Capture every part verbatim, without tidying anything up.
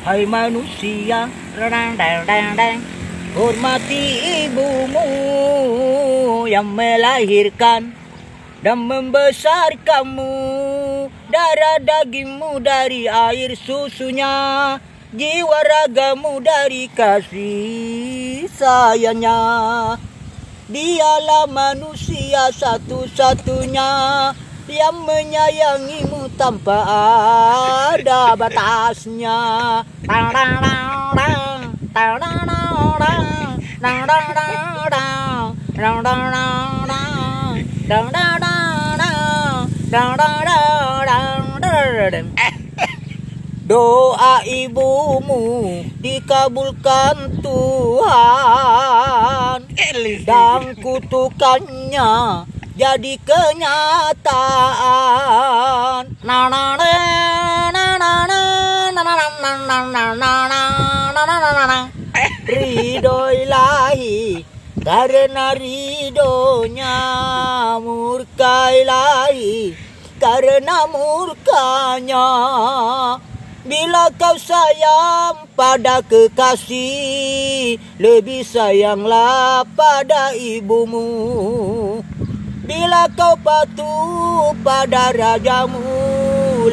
Hai manusia, dang, dang, dang, dang, hormati ibumu yang melahirkan dan membesarkanmu, darah dagingmu dari air susunya, jiwa ragamu dari kasih sayangnya. Dialah manusia satu-satunya yang menyayangimu tanpa ada batasnya. Tang, tang, tang, tang. Tang, tang, tang, tang. Tang, tang, tang, tang. Tang, tang, tang, tang. Tang, tang, tang, tang. Tang, tang, tang, tang. Doa ibumu dikabulkan Tuhan, dan kutukannya jadi kenyataan. Ridho ilahi karena ridhonya, murka ilahi karena murkanya. Bila kau sayang pada kekasih, lebih sayanglah pada ibumu. Bila kau patuh pada rajamu,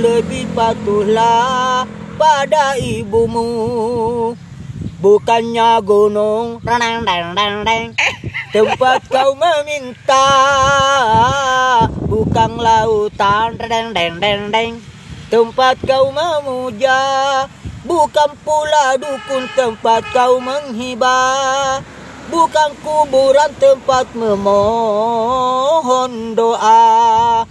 lebih patuhlah pada ibumu. Bukannya gunung, dang, dang, dang, dang, tempat kau meminta, bukan lautan, dang, dang, dang, dang, tempat kau memuja, bukan pula dukun tempat kau menghibah, bukan kuburan tempat memohon doa.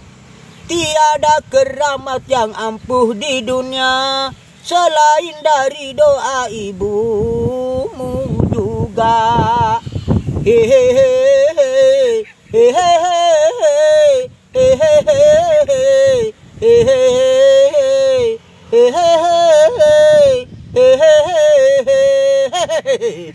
Tiada keramat yang ampuh di dunia selain dari doa ibumu juga. Hehehe, hehehe, hehehe, hehehe, hehehe, hehehe.